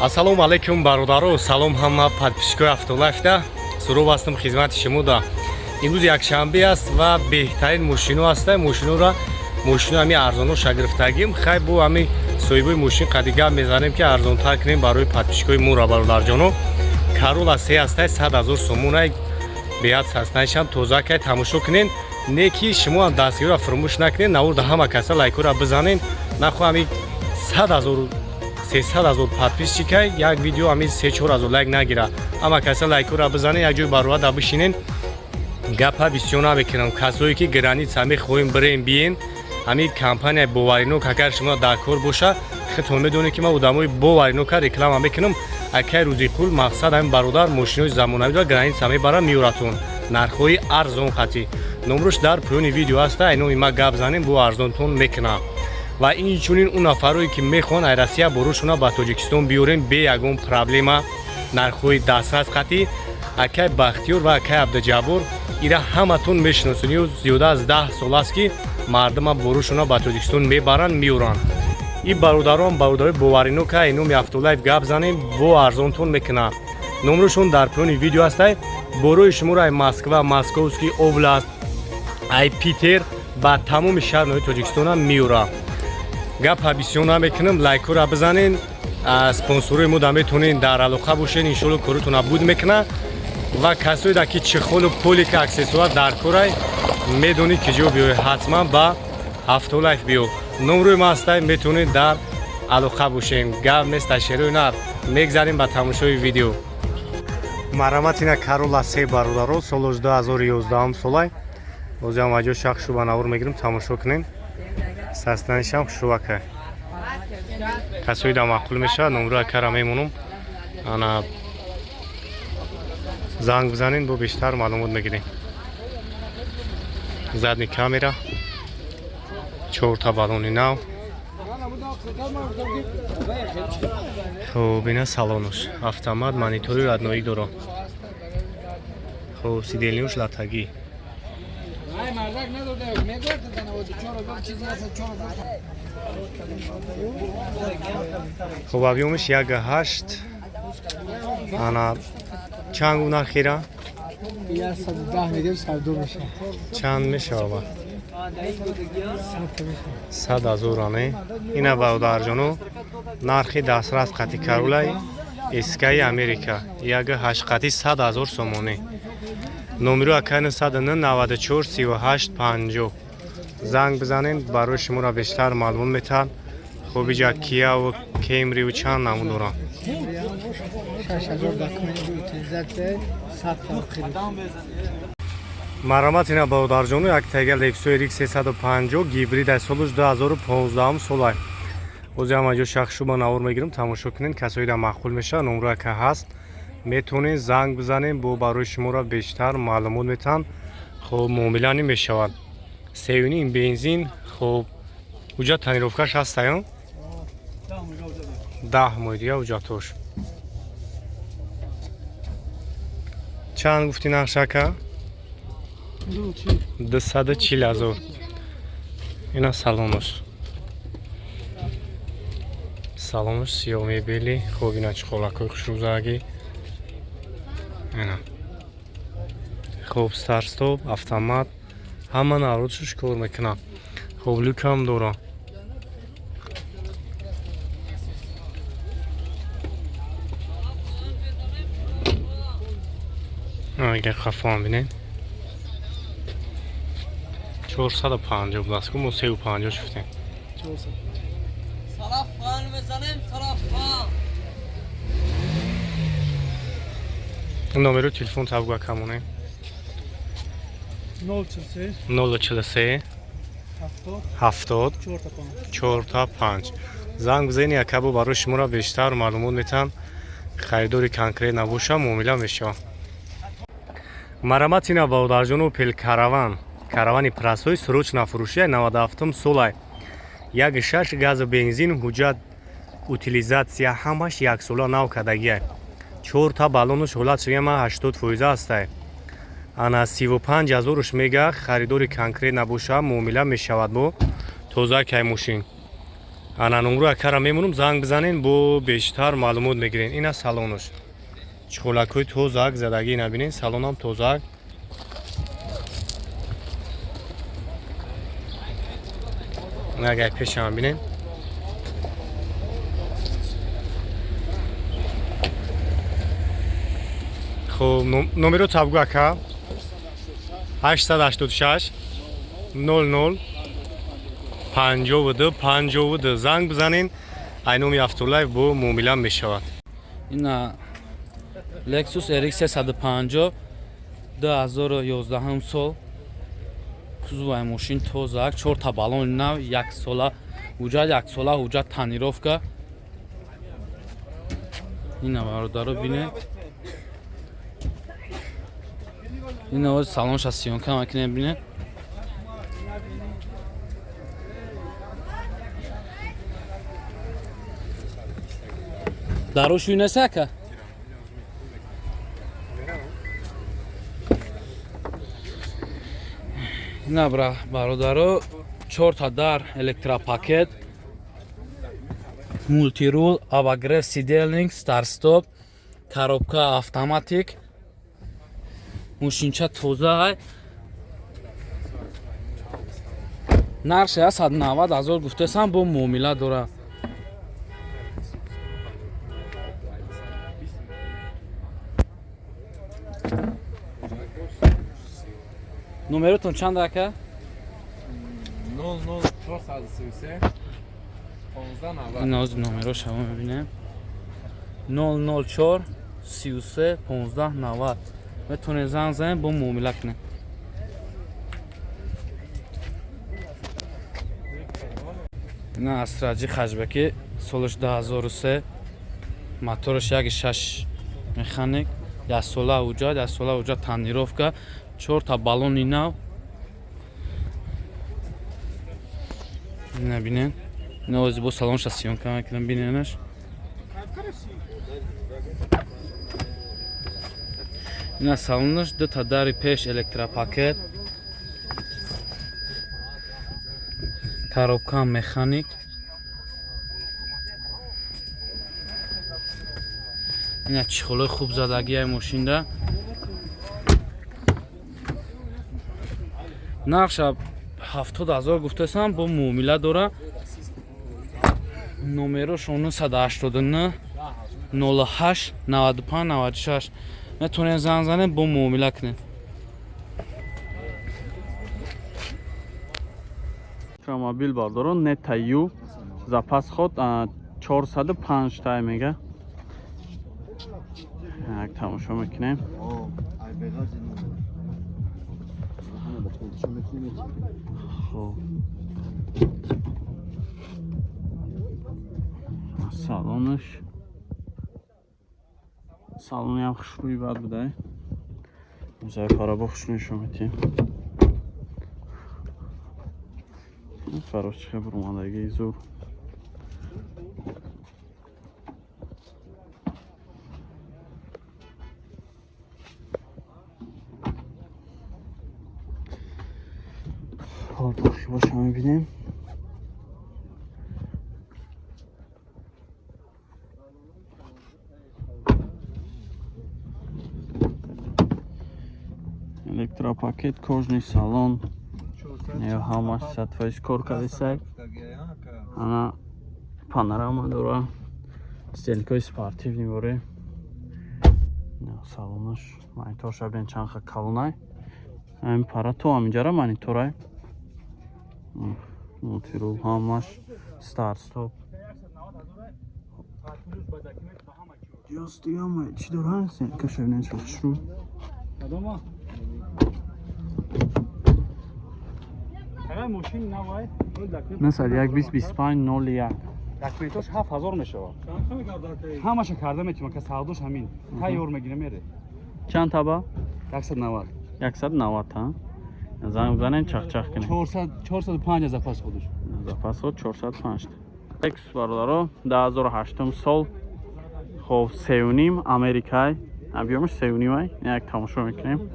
Ассалому алайкум, бародаро, салом ҳама подписчикои Автолайфда. Суров ҳастам хизмати шумода. Имрӯз якшанбе аст ва беҳтарин мошино ҳаста. Мошинора, мошино ҳами арзоноша гирифтагим. Хай, бо ҳами соҳибои мошин қади гап мезанем, ки арзонтар кунем барои подписчикои мора. Бародарҷоно, Карола се ҳастай, 100 000 сомонай, беҳад састанишам тоза кай, тамошо кунен. Не ки шумо ҳам дастгириро фуромӯш накунед, наворда ҳама каса лайкора бизанен. Нахо ҳами 100 000, 300 000 подписчикай, як видео ҳами 3-4 ҳазор лайк нагира. Ҳама каса лайкора бизанен, як ҷои бароварда бишинен. Гапа бисёр намекунам. Касое ки граница мехоҳем бирем, биен, ҳамин компанияи боваринок агар шумо дар кор боша, худтон медонед, ки ман одамои боваринока реклама мекунам. Акай Рӯзиқул, мақсад ҳамин бародар мошинои замонавӣ дорад, граница мебарад, меоратон нархҳои арзон қатӣ. Номрош дар поёни видео ҳаста, ай номи ма гап занем, бо арзонтон мекунам. Ва инчунин он нафарое ки мехоҳанд ай Россия борошона ба Тоҷикистон биёрем бе ягон проблема, нархҳои дастрас қатӣ, акай Бахтиёр ва акай Абдуҷаббор, ира ҳаматон мешиносед. Ё зиёда аз 10 сол аст, ки мардума борошона ба Тоҷикистон мебаранд, меоранд. Ин бародарон бародарои боваринока, ай номи Автолайф гап занем, бо арзонтон мекунанд. Номрошон дар поёни видео ҳастай. Борои шуморо ай Москва, Московский область, ай Питер ба тамоми шаҳр ноҳияи Тоҷикистонам меорам. Гапа бисёр намекунам, лайкҳоро бизанен. Спонсорои мо да метавонен дар алоқа бошен, иншоалло коротона буд мекунад. Ва касое да ки чехолу полика, аксессуар дар корай, медонӣ ки ҷо биёй, ҳатман ба Автолайф биё. Номрои ма ҳастай, метавонед дар алоқа бошем. Гап нест, ашерои нар, мегзарем ба тамошои видео. Марҳамат, ина Карола се, бародаро, солош 2011 солай. Бозиам аҷо шахшу ба навор мегирем, тамошо кунем. Састанишам хушрӯакай. Касои да маъқул мешавад, номрои акара мемонам, ана занг бизанед, бо бештар маълумот мегирем. Задний камера, чорта баллони нав. Хуб, ина салонош, автомат, монитори родной дора. Хуб, сиденьяш латагӣ. Ай мардак надода, мегӯяд 94 000 чизи аст, 4000. Хуб, объёмиш 1,8. Ана чанд гуна хира? 110 медиҳем, савдо мешавад. Чанд мешавад? 100 мешавад. 100 000 ане. Ина, бародарҷоно, нархи дастрас қати Каролаи эскаи Америка 1,8 қати 100 000 сомонӣ. Номеро акай 994 38 50, занг бизанед, барои шуморо бештар маълумот метаҳад. Хуб, иҷа Кияву Кемриву чанд намуд дорам. 6000 документ, утилизация, 100 фарқи. Марҳамат, ина, бародарҷону, як тега Лексуси RX 350 гибрид, аз солуш 2015 солай. Бози ҳама ҷо шахшу ба навор мегирам, тамошо кунед. Касое да маъқул мешавад, номро ака ҳаст, метавонед занг бизанед, бо барои шуморо бештар маълумот метаҳанд. Хуб, муомила мешавад. Сеюним бензин. Хуб, ҳуҷҷат тонировкаш ҳастаю 10 моҳ дига ҳуҷҷатош. Чанд гуфти нақшака? 240 000. Ина салонош, салонош сиёҳ, мебели. Хуб, ина чиқолакҳои хушрӯзагӣ ина. Хуб, старт-стоп, автомат, ҳама навродшуш кор мекунад. Хуб, люкам дора. Агар хафоам бинед, 450 будааст, ку мо 3,50 шуфтем. Салаф мезанем, салаф. Номеру телефон табгӯ, камоне. 043 043 70 70 4 5. 4 5. Занг бизанед, якабо барои шуморо бештар маълумот метаҳанд. Харидори конкрет набоша, муомила мешавад. Марҳамат, ина, бародарҷону, Опел Караван, Каравани простой, срочно фурӯшия, 97 солай, 1,6 газу бензин, ҳуҷҷат, утилизация ҳамаш яксола нав кардагиай. Чорта баллонуш ҳолат шигама 80 фоиза ҳастай. Ана 35 000-уш мега, харидори конкрет набоша, муомила мешавад. Бо тоза кай мошин. Ана номру акара мемонам, занг бизанен, бо бештар маълумот мегирен. Ина салонош. Чиқолакҳои тозак задагӣ набинен, салонам тозак. Агар пешам бинен. Хуб, номеро табгу ака. 886 00 52 52 занг бизанен. Айноми Автолайф бо муомила мешавад. Ина Lexus RX 350 2011 сол. Кузоваи мошин тозак, 4 та баллони нав, як сола ҳуҷҷат, як сола ҳуҷҷат тонировка. Ина бародаро бинед. Ина оз салонша съёмка макинем, бинед. Дарош юнеса ака? Ина бародаро 4 та дар электропакет, мультирул, обогрев сидений, старт-стоп, коробка автоматик. Мошинча тоза. Нархш 190 ҳазор гуфтесам, бо муомила дора. Номеротон чанд ака? 00433 1590. Ин оз номеро шаво мебинем. 004 33 15 90. Метавонед занг занед, бо муомила кунед. Ина Астра Ҷи хэтчбеки, солаш 2003, мотораш 1.6 механик, як сола ҳуҷҷат, як сола ҳуҷҷат тонировка, чорта баллони нав. Ина бинед. Ина ози бо салонша съёмка мекунам, биненаш. Ина салонаш, дута дари пеш электропакет, коробка механик. Ина чехолои хуб задагиай мошинда. Нархша 70 000 гуфтасам, бо муомила дора. Номерош 989 08 95 96. Метавонед занг занед, бо муомила кунед. Электромобил бардорон Нета Ю, запас ход 405 тай мега. Як тамошо мекунем. Хоб, салонаш, салониам хушрӯи бад будай. Музаи фараба хушрӯ нишон метиҳем. Фароз чихе бурмадагии зур. Хоб, боша мебинем. Электропакет, кожаный салон, ҳамаш 100% кор кардисай. Ана панорама дора, стенкои спортивный боре. Салонаш, мониторша бинед, чанд ха калонай. Ҳамин пара то ҳаминҷара мониторай. Мультирул, ҳамаш, старт стоп. Чӣ дора? Стенкаша бинед, чӣ хушрӯ. Мошин навай. Насад як бист бист панҷ нол як. Документош 7000 мешавад. Ҳамаша карда метавонам, ка савдош ҳамин. Тайёр мегира мере. Чанд таба? 190. 190 та. Занг бизанед, чахчах кунед. 400 405 запас ходаш. Запас ход 405. Lexus бародаро, 2008 сол. Хоб, сеюним, Америкай. Объёмаш сеюнимай. Як тамошо мекунем.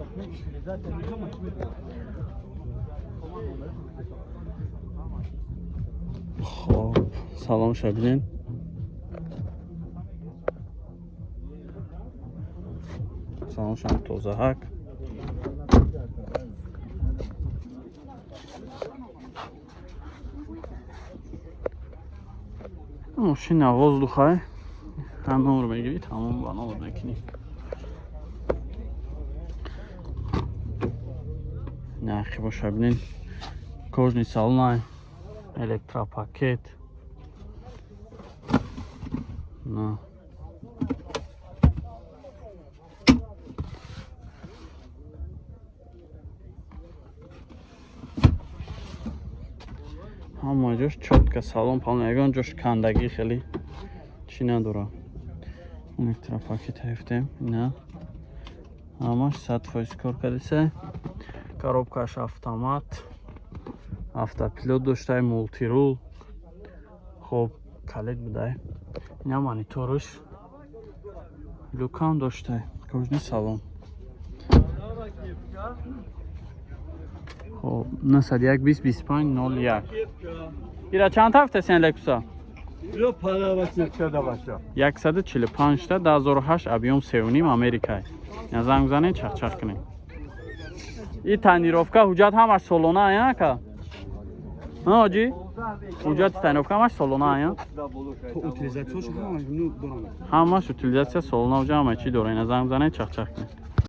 Хоб, салонша бинен. Салоншам тозаҳак. Мошина воздухай. Ҳам номер мегирӣ, тамом, ба номер мекунӣ. Нархи боша бинен. Кожаный салон, электропакет. На. Ҳама ҷош чётко, салон палон, ягон ҷош кандагӣ хеле чӣ надора. Электропакет ҳефтем, ина. Ҳамаш 100% кор кардиса. Коробкаш автомат, автопилот доштай, мультирул. Хоб, калид будай. Ина мониторш. Люкам доштай. Кожаный салон. Хоб, 901 20 25 01. Ира чанд ҳафта сен Лексуса? 145 та 2008, объём 3,5, Америкай. Я занг занед, чахчах кунед. И тонировка, ҳуҷҷат ҳамаш солона ая, ака? Ҳа, ҳоҷӣ? Ҳуҷҷати тонировка ҳамаш солона ая? Утилизатсияшо ҳамаш дорам. Ҳамаш утилизатсия солона, уҷа ҳама чӣ дора. Ина занг занед, чахчах кунед.